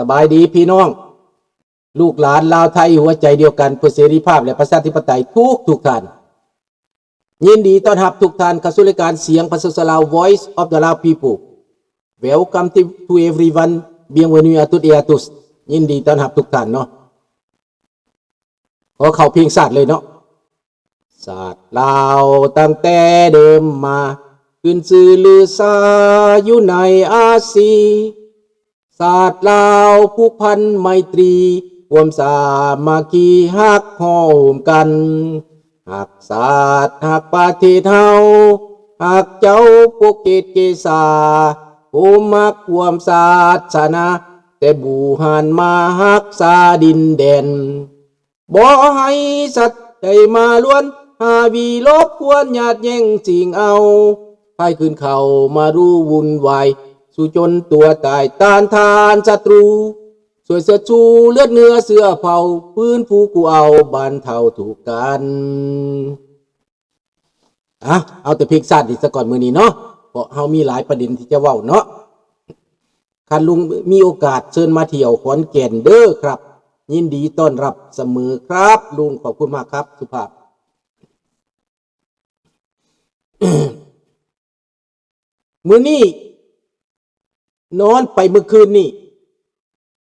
ສະບາຍດີພີ່ນ້ອງ ລູກຫຼານລາວໄທຫົວໃຈດຽວກັນເພື່ອເສລີພາບ ແລະ ປະຊາທິປະໄຕທຸກໆທ່ານ. ຍິນດີຕ້ອນຮັບທຸກທ່ານເຂົ້າສູ່ລາຍການສຽງປະຊາຊົນລາວ Voice of the Lao People. Welcome to, to everyone. Bienvenue à toutes et à tous. ຍິນດີຕ້ອນຮັບທຸກທ່ານເນາະ. ຂໍເຂົ້າເພງຊາດເລີຍເນາະ. ຊາດລາວຕັ້ງແຕ່ເດີມມາ ຂຶ້ນຊື່ລືຊາຢູ່ໃນອາຊີ. ຊາດລາວຜູກພັນໄມຕີ ຮ່ວມສາມັກຄີຮັກຮ່ວມກັນ. ຮັກຊາດຮັກປະເທດເຮົາ ຮັກເຈົ້າປົກເກດເກສາ ຜູ້ມັກຮ່ວມສາສະໜາ ແຕ່ບູຮານມາຮັກສາດິນແດນ. ບໍ່ໃຫ້ສັດໃດມາລວນ ຫາວີລົບກວນຍາດແຍ່ງຊິງເອົາ ໃຜຄືນເຂົ້າມາຮູ້ວຸ່ນວາຍ ສູ້ຈົນຕົວຕາຍຕ້ານທານສັດຕູ ຊ່ວຍເຊີດຊູເລືອດເນື້ອເຊື້ອເຜົ່າ ຟື້ນຟູກູ້ເອົາບັນເທົາທຸກກັນ. ອ່ະ ເອົາແຕ່ເພງຊາດນີ້ສາກ່ອນມື້ນີ້ເນາະ ເພາະເຮົາມີຫຼາຍປະເດັນທີ່ຈະເວົ້າເນາະ. ຄັນລຸງມີໂອກາດເຊີນມາທ່ຽວຂອນແກ່ນເດີຄັບ ຍິນດີຕ້ອນຮັບສະເໝີຄັບ ລຸງ ຂອບຄຸນມາກຄັບ ສຸພາບ. ມື້ນີ້ນອນໄປມື້ຄືນນີ້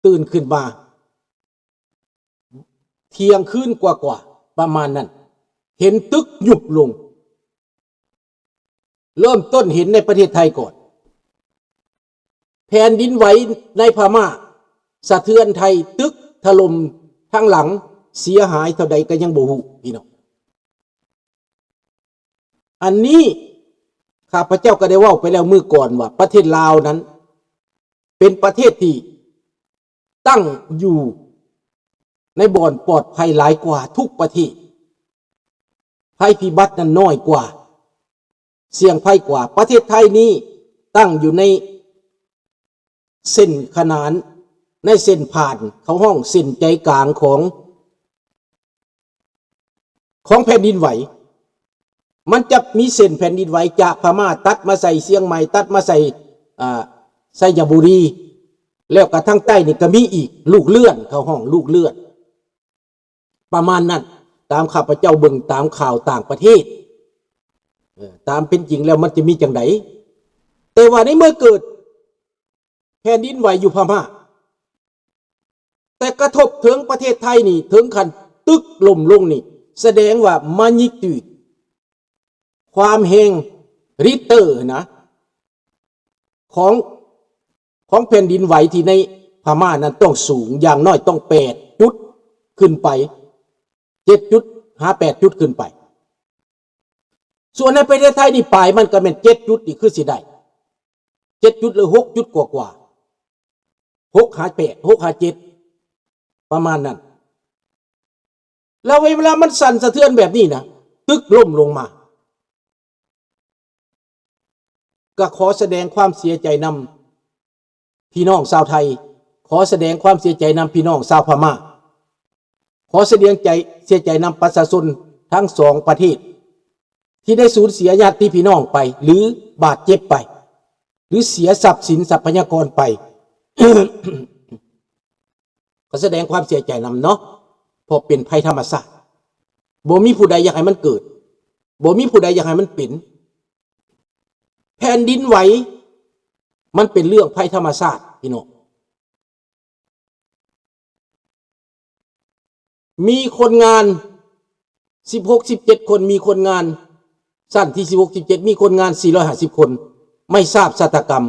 ຕື່ນຂຶ້ນມາ ທ່ຽງຄືນກວ່າໆ ປະມານນັ້ນ ເຫັນຕຶກຍຸບລົງ. ເລີ່ມຕົ້ນເຫັນໃນປະເທດໄທກ່ອນ ແຜ່ນດິນໄຫວໃນພະມ້າ ສະເທືອນໄທ ຕຶກຖະຫຼົ່ມທາງຫຼັງ ເສຍຫາຍເທົ່າໃດກໍຍັງບໍ່ຮູ້ພີ່ນ້ອງ. ອັນນີ້ຂ້າພະເຈົ້າກໍໄດ້ເວົ້າໄປແລ້ວມື້ກ່ອນວ່າ ປະເທດລາວນັ້ນເປັນປະເທດທີ່ຕັ້ງຢູ່ໃນບ່ອນປອດໄພຫຼາຍກວ່າທຸກປະເທດ ໄພພິບັດນັ້ນນ້ອຍກວ່າ ສ່ຽງໄພກວ່າ. ປະເທດໄທນີ້ຕັ້ງຢູ່ໃນເສັ້ນຂະໜານ ໃນເສັ້ນຜ່ານ ເຂົາຮ້ອງເສັ້ນໃຈກາງຂອງ ຂອງແຜ່ນດິນໄຫວ. ມັນຈະມີເສັ້ນແຜ່ນດິນໄຫວຈາກພະມ້າ ຕັດມາໃສ່ຊຽງໃໝ່ ຕັດມາໃສ່ ອ່າ ໄຊຍະບູລີ ແລ້ວກະທາງໃຕ້ນີ້ກະມີອີກ ລູກເລື່ອນ ເຂົາຮ້ອງລູກເລື່ອນ ປະມານນັ້ນ ຕາມຂ້າພະເຈົ້າເບິ່ງຕາມຂ່າວຕ່າງປະເທດ. ເອີ ຕາມເປັນຈິງແລ້ວມັນຈະມີຈັ່ງໃດ? ແຕ່ວ່າໃນເມື່ອເກີດແຜ່ນດິນໄຫວຢູ່ພະມ້າ ແຕ່ກະທົບເຖິງປະເທດໄທນີ້ ເຖິງຂັ້ນຕຶກລົ້ມລົງນີ້ ສະແດງວ່າ magnitude ຄວາມແຮງ Richter ນະ ຂອງ ຂອງແຜ່ນດິນໄຫວທີ່ໃນພະມ້ານັ້ນຕ້ອງສູງ ຢ່າງໜ້ອຍຕ້ອງແປດຈຸດຂຶ້ນໄປ ເຈັດຈຸດຫາແປດຈຸດຂຶ້ນໄປ. ສ່ວນໃນປະເທດໄທນີ້ ປາຍມັນກໍແມ່ນເຈັດຈຸດນີ້ຄືຊິໄດ້ ເຈັດຈຸດ ຫຼື ຫົກຈຸດກວ່າໆ ຫົກຫາແປດ ຫົກຫາເຈັດ ປະມານນັ້ນ. ແລ້ວເວລາມັນສັ່ນສະເທືອນແບບນີ້ນະ ຕຶກລົ້ມລົງມາ ກໍຂໍສະແດງຄວາມເສຍໃຈນຳ ພີ່ນ້ອງຊາວໄທ, ຂໍສະແດງຄວາມເສຍໃຈນຳພີ່ນ້ອງຊາວພະມ້າ, ຂໍສະແດງໃຈ ເສຍໃຈນຳປະຊາຊົນທັງສອງປະເທດ ທີ່ໄດ້ສູນເສຍຍາດຕິພີ່ນ້ອງໄປ ຫຼື ບາດເຈັບໄປ ຫຼື ເສຍຊັບສິນຊັບພະຍາກອນໄປ. ກໍສະແດງຄວາມເສຍໃຈນຳເນາະ ເພາະເປັນໄພທຳມະຊາດ, ບໍ່ມີຜູ້ໃດຢາກໃຫ້ມັນເກີດ, ບໍ່ມີຜູ້ໃດຢາກໃຫ້ມັນເປັນ. ແຜ່ນດິນໄຫວ ມັນເປັນເລື່ອງໄພທຳມະຊາດ ພີ່ນ້ອງ. ມີຄົນງານສິບຫົກ ສິບເຈັດຄົນ, ມີຄົນງານ ຊັ້ນທີສິບຫົກ ສິບເຈັດ ມີຄົນງານສີ່ຮ້ອຍຫ້າສິບຄົນ ໄມ່ຊາບຊະຕາກຳ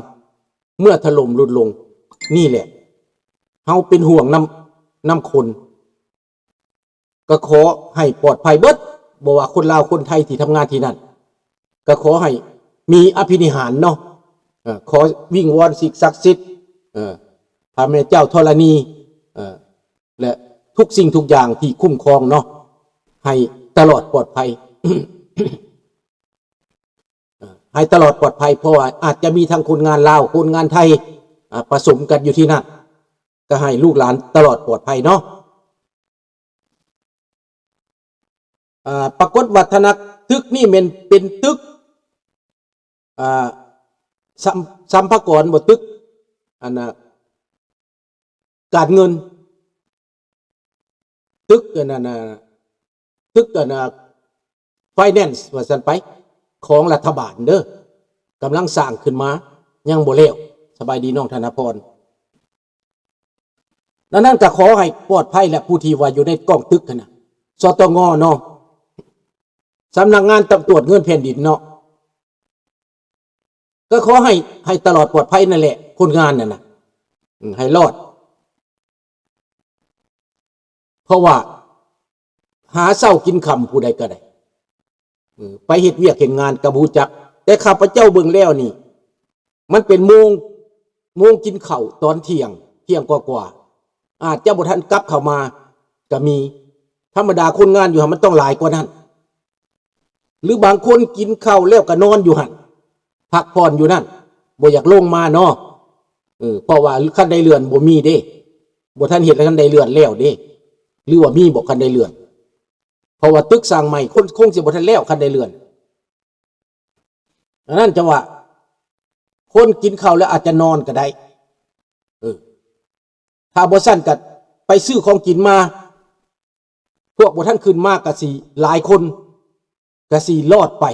ເມື່ອຖະຫຼົ່ມຫຼຸດລົງ. ນີ້ແຫຼະ ເຮົາເປັນຫ່ວງນຳ ນຳຄົນ. ກໍຂໍໃຫ້ປອດໄພເບິດ, ບໍ່ວ່າຄົນລາວຄົນໄທທີ່ທຳງານທີ່ນັ້ນ ກໍຂໍໃຫ້ມີອະພິນິຫານເນາະ. ເອີ ຂໍວິງວອນສິ່ງສັກສິດ, ເອີ ພະແມ່ເຈົ້າທໍລະນີ, ເອີ ແລະ ທຸກສິ່ງທຸກຢ່າງທີ່ຄຸ້ມຄອງເນາະ ໃຫ້ຕະຫຼອດປອດໄພ, ໃຫ້ຕະຫຼອດປອດໄພ, ເພາະວ່າອາດຈະມີທັງຄົນງານລາວ ຄົນງານໄທ ອາ ປະສົມກັນຢູ່ທີ່ນັ້ນ, ກໍໃຫ້ລູກຫຼານຕະຫຼອດປອດໄພເນາະ. ອາ ປາກົດວັດທະນະ ຕຶກນີ້ແມ່ນເປັນຕຶກ ອາ ສຳ ສຳພາກອນບໍ່? ຕຶກ ອັນນ່າ ການເງິນ ຕຶກອັນນັ້ນນະ ຕຶກອັນນະ ໄຟແນນສ໌ ວ່າຊັ້ນໄປ ຂອງລັດຖະບານເດີ້ ກຳລັງສ້າງຂຶ້ນມາ ຍັງບໍ່ແລ້ວ. ສະບາຍດີນ້ອງທະນະພອນ. ດັ່ງນັ້ນກໍຂໍໃຫ້ປອດໄພແຫຼະ ຜູ້ທີ່ວ່າຢູ່ໃນກ້ອງຕຶກຫັ້ນນະ ສຕງ ເນາະ ສຳນັກງານຕຳຫຼວດເງິນແຜ່ນດິນເນາະ ກໍຂໍໃຫ້ ໃຫ້ຕະຫຼອດປອດໄພນັ້ນແຫຼະ ຄົນງານນັ້ນນະ ອືມ ໃຫ້ລອດ ເພາະວ່າຫາເຊົ້າກິນຄ່ຳຜູ້ໃດກໍໄດ້ ເອີ ໄປເຮັດວຽກເຮັດງານກໍບໍ່ຮູ້ຈັກ. ແຕ່ຂ້າພະເຈົ້າເບິ່ງແລ້ວນີ້ ມັນເປັນໂມງ ໂມງກິນເຂົ້າຕອນທ່ຽງ ທ່ຽງກວ່າໆ ອາດຈະບໍ່ທັນກັບເຂົ້າມາກໍມີ. ທຳມະດາຄົນງານຢູ່ຫັ້ນມັນຕ້ອງຫຼາຍກວ່ານັ້ນ ຫຼືບາງຄົນກິນເຂົ້າແລ້ວກໍນອນຢູ່ຫັ້ນ ພັກຜ່ອນຢູ່ນັ້ນ ບໍ່ຢາກລົງມາເນາະ. ເອີ ເພາະວ່າຄັນໄດ້ເລື່ອນບໍ່ມີເດ້ ບໍ່ທັນເຮັດ ຄັນໄດ້ເລື່ອນແລ້ວເດ້ ຫຼືວ່າມີບໍ່ຄັນໄດ້ເລື່ອນ? ເພາະວ່າຕຶກສ້າງໃໝ່ຄົນຄົງຊິບໍ່ທັນແລ້ວຄັນໄດ້ເລື່ອນ. ອັນນັ້ນຈະວ່າ ຄົນກິນເຂົ້າແລ້ວອາດຈະນອນກໍໄດ້ ເອີ ຖ້າບໍ່ຊັ້ນກໍໄປຊື້ຂອງກິນມາ ພວກບໍ່ທັນຂຶ້ນມາກໍຊິຫຼາຍຄົນ ກະຊິລອດໄປ.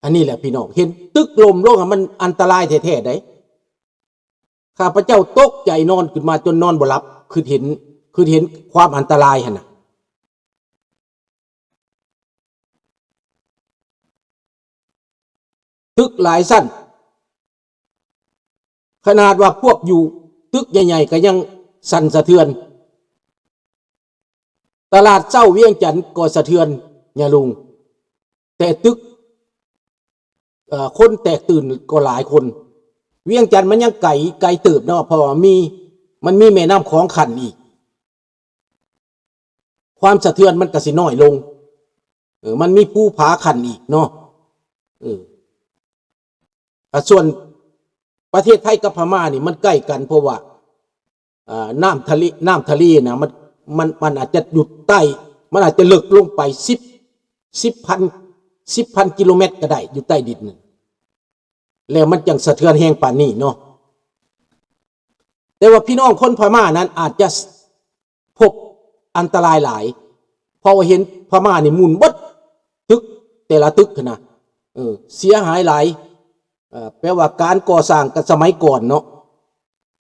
ອັນນີ້ແຫຼະພີ່ນ້ອງ ເຫັນຕຶກລົ້ມລົງ ມັນອັນຕະລາຍແທ້ໆໃດ໋. ຂ້າພະເຈົ້າຕົກໃຈນອນຂຶ້ນມາຈົນນອນບໍ່ຫຼັບ ຄິດເຫັນ ຄິດເຫັນຄວາມອັນຕະລາຍຫັ້ນນະ. ຕຶກຫຼາຍຊັ້ນ ຂະໜາດວ່າພວກຢູ່ຕຶກໃຫຍ່ໆກໍຍັງສັ່ນສະເທືອນ. ຕະຫຼາດເຊົ້າວຽງຈັນກໍສະເທືອນຍາລຸງ ແຕ່ຕຶກ ເອີ ຄົນແຕກຕື່ນກໍຫຼາຍຄົນ. ວຽງຈັນມັນຍັງໄກ ໄກເຕີບເນາະ ເພາະວ່າມີ ມັນມີແມ່ນ້ຳຂອງຂັ້ນອີກ ຄວາມສະເທືອນມັນກະຊິນ້ອຍລົງ. ເອີ ມັນມີພູຜາຂັ້ນອີກເນາະ. ເອີ ອາ ສ່ວນປະເທດໄທກັບພະມ້ານີ້ມັນໃກ້ກັນ ເພາະວ່າ ອາ ນ້ຳທະເລ ນ້ຳທະເລນະ ມັນ ມັນ ມັນອາດຈະຢູ່ໃຕ້ ມັນອາດຈະເລິກລົງໄປສິບ ສິບພັນ ສິບພັນກິໂລແມັດກໍໄດ້ ຢູ່ໃຕ້ດິນນັ້ນ ແລ້ວມັນຈັ່ງສະເທືອນແຮງປານນີ້ເນາະ. ແຕ່ວ່າພີ່ນ້ອງຄົນພະມ້ານັ້ນອາດຈະ ພົບອັນຕະລາຍຫຼາຍ ເພາະວ່າເຫັນພະມ້ານີ້ໝຸ່ນເບິດ ຕຶກແຕ່ລະຕຶກຫັ້ນນະ ເອີ ເສຍຫາຍຫຼາຍ. ເອີ ແປວ່າການກໍ່ສ້າງກັນສະໄໝກ່ອນເນາະ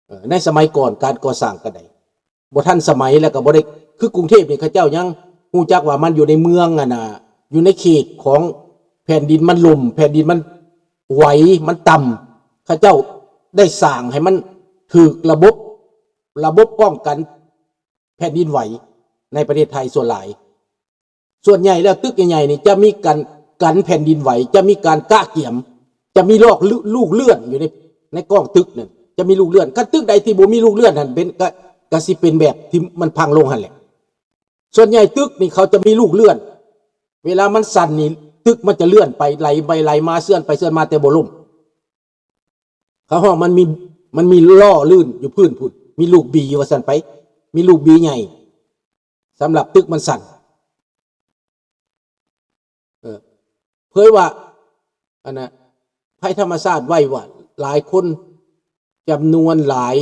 ເອີ ໃນສະໄໝກ່ອນການກໍ່ສ້າງກະໄດ້ບໍ່ທັນສະໄໝ ແລ້ວກໍບໍ່ໄດ້ ຄືກຸງເທບນີ້ ເຂົາເຈົ້າຍັງຮູ້ຈັກວ່າມັນຢູ່ໃນເມືອງ ອັນນ່າ ຢູ່ໃນເຂດຂອງແຜ່ນດິນມັນລົ້ມ ແຜ່ນດິນມັນໄຫວ ມັນຕ່ຳ ເຂົາເຈົ້າໄດ້ສ້າງໃຫ້ມັນຖືກລະບົບ ລະບົບປ້ອງກັນ ແຜ່ນດິນໄຫວໃນປະເທດໄທສ່ວນຫຼາຍ. ສ່ວນໃຫຍ່ແລ້ວຕຶກໃຫຍ່ໆນີ້ຈະມີການກັນແຜ່ນດິນໄຫວ ຈະມີການກະກຽມ ຈະມີລອກ ລູກເລື່ອນຢູ່ໃນ ໃນກ້ອງຕຶກນັ້ນ ຈະມີລູກເລື່ອນ. ຄັນຕຶກໃດທີ່ບໍ່ມີລູກເລື່ອນຫັ້ນເປັນ ກະ ກະຊິເປັນແບບທີ່ມັນພັງລົງຫັ້ນແຫຼະ. ສ່ວນໃຫຍ່ຕຶກນີ້ເຂົາຈະມີລູກເลื่ອນ ເວລາມັນສັ່ນນີ້ ຕຶກມັນຈະເລື່ອນໄປ ໄຫຼໄປໄຫຼມາ ເຊື່ອນໄປເຊື່ອນມາ ແຕ່ບໍ່ລົ້ມ. ເຂົາຮ້ອງມັນມີ ມັນມີລໍ້ລື່ນຢູ່ພື້ນພຸ້ນ ມີລູກບີວ່າຊັ້ນໄປ ມີລູກບີໃຫຍ່ ສຳລັບຕຶກມັນສັ່ນ. ເອີ ເຜີຍວ່າ ອັນນ່າ ໄພທຳມະຊາດໄວ້ວ່າຫຼາຍຄົນ ຈຳນວນຫຼາຍ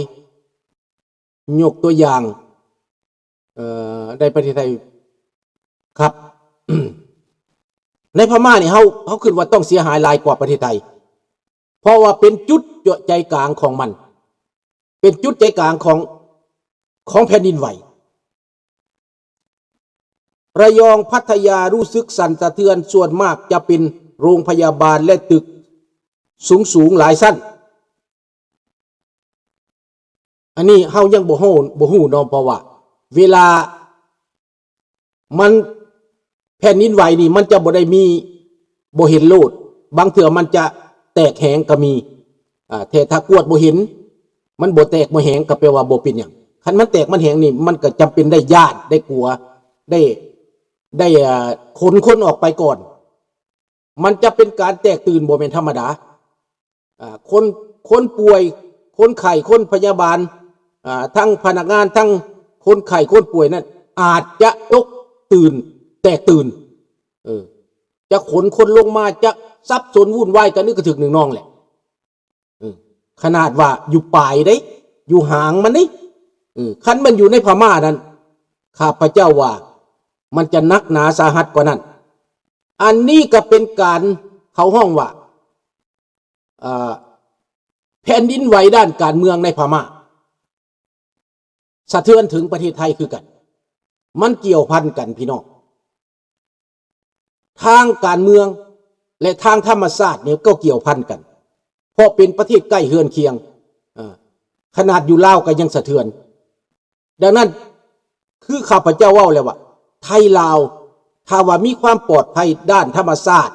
ຍົກຕົວຢ່າງ ເອີ ໃນປະເທດໄທ ຄັບ ໃນພະມ້ານີ້ ເຮົາ ເຮົາຄິດວ່າຕ້ອງເສຍຫາຍຫຼາຍກວ່າປະເທດໄທ ເພາະວ່າເປັນຈຸດໃຈກາງຂອງມັນ ເປັນຈຸດໃຈກາງຂອງ ຂອງແຜ່ນດິນໄຫວ. ລະຍອງ ພັດທະຍາ ຮູ້ສຶກສັ່ນສະເທືອນ ສ່ວນມາກຈະເປັນໂຮງພະຍາບານ ແລະ ຕຶກສູງໆຫຼາຍຊັ້ນ. ອັນນີ້ເຮົາຍັງບໍ່ຮູ້ ບໍ່ຮູ້ເນາະ ເພາະວ່າເວລາມັນ ແຜ່ນດິນໄຫວນີ້ມັນຈະບໍ່ໄດ້ມີ ບໍ່ເຫັນໂລດ ບາງເທື່ອມັນຈະແຕກແຫງກໍມີ. ອາ ແຕ່ຖ້າກວດບໍ່ເຫັນ ມັນບໍ່ແຕກບໍ່ແຫງ ກໍແປວ່າບໍ່ເປັນຫຍັງ. ຄັນມັນແຕກມັນແຫງນີ້ ມັນກໍຈຳເປັນໄດ້ຢ້ານ ໄດ້ກົວ ໄດ້ ໄດ້ ອາ ຂົນຄົນອອກໄປກ່ອນ. ມັນຈະເປັນການແຕກຕື່ນບໍ່ແມ່ນທຳມະດາ. ອາ ຄົນ ຄົນປ່ວຍ ຄົນໄຂ້ ຄົນພະຍາບານ ອາ ທັງພະນັກງານ ທັງຄົນໄຂ້ ຄົນປ່ວຍນັ້ນ ອາດຈະຕົກຕື່ນ ແຕກຕື່ນ ເອີ ຈະຂົນຄົນລົງມາ ຈະສັບສົນວຸ່ນວາຍກັນ ນີ້ກໍຖືກໜຶ່ງນອງແຫຼະ. ເອີ ຂະໜາດວ່າຢູ່ປາຍເດ້ ຢູ່ຫາງມັນນີ້ ເອີ ຄັນມັນຢູ່ໃນພະມ້ານັ້ນ ຂ້າພະເຈົ້າວ່າມັນຈະໜັກໜາສາຫັດກວ່ານັ້ນ. ອັນນີ້ກໍເປັນການ ເຂົາຮ້ອງວ່າ ເອີ ແຜ່ນດິນໄຫວດ້ານການເມືອງໃນພະມ້າ ສະເທືອນເຖິງປະເທດໄທຄືກັນ. ມັນກ່ຽວພັນກັນພີ່ນ້ອງ, ທາງການເມືອງ ແລະ ທາງທຳມະຊາດນີ້ກໍກ່ຽວພັນກັນ ເພາະເປັນປະເທດໃກ້ເຮືອນຄຽງ, ເອີ ຂະໜາດຢູ່ລາວກໍຍັງສະເທືອນ. ດັ່ງນັ້ນ ຄືຂ້າພະເຈົ້າເວົ້າແລ້ວວ່າ ໄທລາວ ຖ້າວ່າມີຄວາມປອດໄພດ້ານທຳມະຊາດ,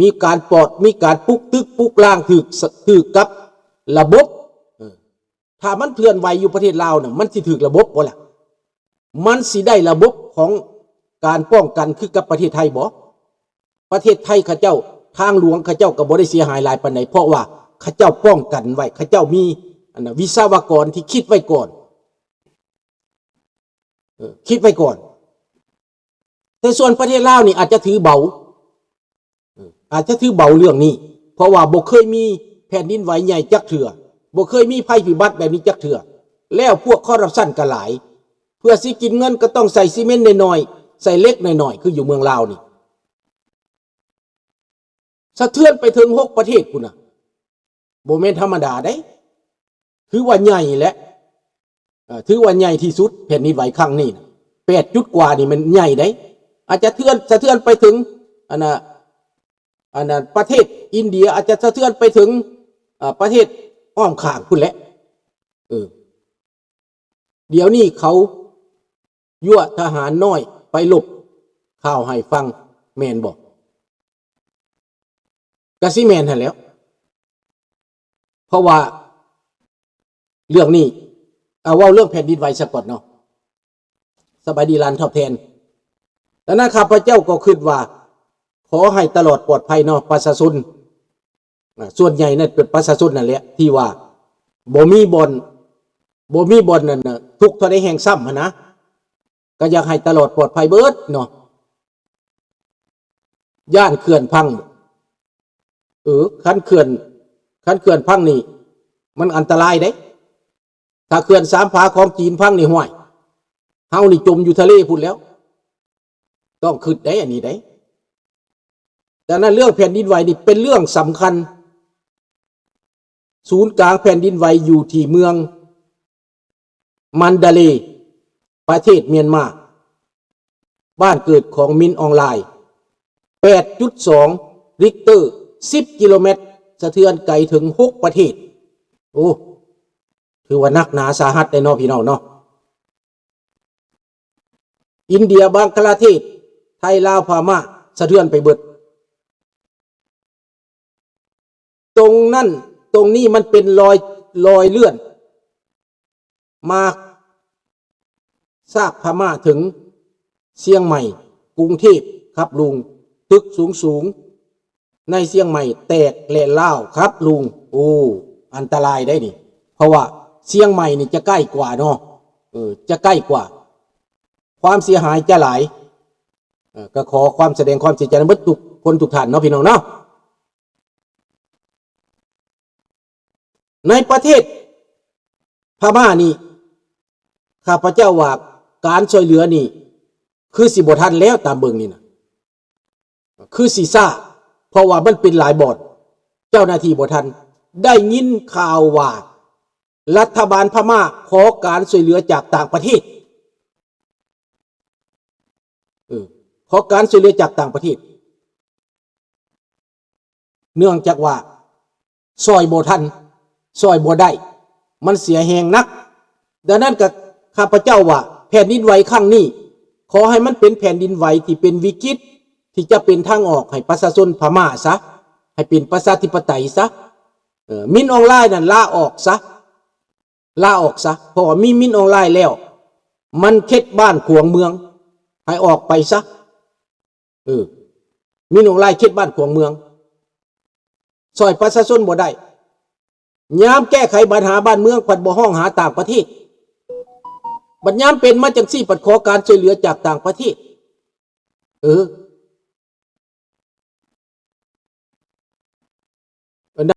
ມີການປອດ ມີການປຸກຕຶກປຸກລ້າງ ຖືກ ຖືກກັບລະບົບ, ເອີ ຖ້າມັນເຄື່ອນໄຫວຢູ່ປະເທດລາວນະ ມັນຊິຖືກລະບົບບໍ່ລະ? ມັນຊິໄດ້ລະບົບຂອງການປ້ອງກັນຄືກັບປະເທດໄທບໍ່? ປະເທດໄທເຂົາເຈົ້າ ທາງຫຼວງເຂົາເຈົ້າກໍບໍ່ໄດ້ເສຍຫາຍຫຼາຍປານໃດ ເພາະວ່າເຂົາເຈົ້າປ້ອງກັນໄວ້, ເຂົາເຈົ້າມີ ອັນນະ ວິສະວະກອນທີ່ຄິດໄວ້ກ່ອນ, ເອີ ຄິດໄວ້ກ່ອນ. ແຕ່ສ່ວນປະເທດລາວນີ້ອາດຈະຖືເບົາ, ເອີ ອາດຈະຖືເບົາເລື່ອງນີ້ ເພາະວ່າບໍ່ເຄີຍມີແຜ່ນດິນໄຫວໃຫຍ່ຈັກເທື່ອ, ບໍ່ເຄີຍມີໄພພິບັດແບບນີ້ຈັກເທື່ອ. ແລ້ວພວກຄໍຣັບຊັນກໍຫຼາຍ, ເພື່ອຊິກິນເງິນກໍຕ້ອງໃສ່ຊີເມັນໜ້ອຍໆ ໃສ່ເຫຼັກໜ້ອຍໆ ຄືຢູ່ເມືອງລາວນີ້ ສະເທືອນໄປເຖິງຫົກປະເທດພຸ້ນນະ. ບໍ່ແມ່ນທຳມະດາເດ້, ຖືວ່າໃຫຍ່ແຫຼະ, ເອີ ຖືວ່າໃຫຍ່ທີ່ສຸດ. ແຜ່ນດິນໄຫວຄັ້ງນີ້ນະ ແປດຈຸດກວ່ານີ້ມັນໃຫຍ່ເດ້, ອາດຈະເທືອນ ສະເທືອນໄປເຖິງ ອັນນະ ອັນນະ ປະເທດອິນເດຍ, ອາດຈະສະເທືອນໄປເຖິງ ເອີ ປະເທດອ້ອມຂ້າງພຸ້ນແຫຼະ. ເອີ ດຽວນີ້ເຂົາຍົວະທະຫານນ້ອຍໄປລົບຂ່າວໃຫ້ຟັງ ແມ່ນບໍ່? ກະຊິແມ່ນຫັ້ນແຫຼ້ວ ເພາະວ່າເລື່ອງນີ້ ເອົາເວົ້າເລື່ອງແຜ່ນດິນໄຫວສາກ່ອນເນາະ. ສະບາຍດີຫຼານຕອບແທນ. ດັ່ງນັ້ນ ຂ້າພະເຈົ້າກໍຄິດວ່າ ຂໍໃຫ້ຕະຫຼອດປອດໄພເນາະ ປະຊາຊົນ. ອາ ສ່ວນໃຫຍ່ນັ້ນເປັນປະຊາຊົນນັ້ນແຫຼະ ທີ່ວ່າບໍ່ມີບ່ອນ ບໍ່ມີບ່ອນນັ້ນນະ ທຸກເທົ່າໃດແຮງຊ້ຳຫັ້ນນະ, ກໍຢາກໃຫ້ຕະຫຼອດປອດໄພເບິດເນາະ. ຢ້ານເຂື່ອນພັງ. ເອີ ຄັນເຂື່ອນ ຄັນເຂື່ອນພັງນີ້ ມັນອັນຕະລາຍເດ້. ຖ້າເຂື່ອນສາມຜາຂອງຈີນພັງນີ້ ຫ້ວຍ ເຮົານີ້ຈົມຢູ່ທະເລພຸ້ນແລ້ວ. ຕ້ອງຄິດໄດ້ອັນນີ້ໄດ້. ດັ່ງນັ້ນ ເລື່ອງແຜ່ນດິນໄຫວນີ້ເປັນເລື່ອງສຳຄັນ. ສູນກາງແຜ່ນດິນໄຫວຢູ່ທີ່ເມືອງ ມັນດາເລ ປະເທດມຽນມາ, ບ້ານເກີດຂອງມິນອອງລາຍ, ແປດຈຸດສອງລິກເຕີ, ສິບກິໂລແມັດ, ສະເທືອນໄກເຖິງຫົກປະເທດ. ໂອ້ ຖືວ່າໜັກໜາສາຫັດເດ້ເນາະ ພີ່ນ້ອງເນາະ. ອິນເດຍ, ບັງຄະລາເທດ, ໄທ, ລາວ, ພະມ້າ ສະເທືອນໄປເບິດ. ຕົງນັ້ນຕົງນີ້ມັນເປັນລອຍ ລອຍເລື່ອນມາຈາກພະມ້າເຖິງຊຽງໃໝ່, ກຸງເທບຂັບລຸງ, ຕຶກສູງໆໃນຊຽງໃໝ່ແຕກ ແລະ ລາວຂັບລຸງ. ໂອ້ ອັນຕະລາຍໄດ໋ນີ້ ເພາະວ່າຊຽງໃໝ່ນີ້ຈະໃກ້ກວ່າເນາະ, ເອີ ຈະໃກ້ກວ່າ, ຄວາມເສຍຫາຍຈະຫຼາຍ. ເອີ ກໍຂໍຄວາມ ສະແດງຄວາມເສຍໃຈນຳເບິດທຸກຄົນທຸກທ່ານເນາະ ພີ່ນ້ອງເນາະ. ໃນປະເທດພະມ້ານີ້ ຂ້າພະເຈົ້າວ່າການຊ່ວຍເຫຼືອນີ້ຄືຊິບໍ່ທັນແລ້ວ, ຕາມເບິ່ງນີ້ນະ ຄືຊິຊ້າ ເພາະວ່າມັນເປັນຫຼາຍບ່ອນ, ເຈົ້າໜ້າທີ່ບໍ່ທັນ. ໄດ້ຍິນຂ່າວວ່າລັດຖະບານພະມ້າຂໍການຊ່ວຍເຫຼືອຈາກຕ່າງປະເທດ, ເອີ ຂໍການຊ່ວຍເຫຼືອຈາກຕ່າງປະເທດ. ເນື່ອງຈາກວ່າຊ່ອຍບໍ່ທັນ, ຊ່ອຍບໍ່ໄດ້, ມັນເສຍແຮງໜັກ. ດັ່ງນັ້ນກໍ ຂ້າພະເຈົ້າວ່າ ແຜ່ນດິນໄຫວຄັ້ງນີ້ ຂໍໃຫ້ມັນເປັນແຜ່ນດິນໄຫວທີ່ເປັນວິກິດ ທີ່ຈະເປັນທາງອອກໃຫ້ປະຊາຊົນພະມ້າຊະ, ໃຫ້ເປັນປະຊາທິປະໄຕຊະ. ເອີ ມິນອອງລາຍນັ້ນລາອອກຊະ, ລາອອກຊະ, ເພາະວ່າມີມິນອອງລາຍແລ້ວ ມັນເຂດບ້ານຂວາງເມືອງ, ໃຫ້ອອກໄປຊະ. ເອີ ມິນອອງລາຍເຂດບ້ານຂວາງເມືອງ ຊ່ອຍປະຊາຊົນບໍ່ໄດ້, ຍາມແກ້ໄຂບັນຫາບ້ານເມືອງພັດບໍ່ຮ້ອງຫາຕ່າງປະເທດ, ບັດຍາມເປັນມາຈັ່ງຊີ້ ພັດຂໍການຊ່ວຍເຫຼືອຈາກຕ່າງປະເທດ. ເອີ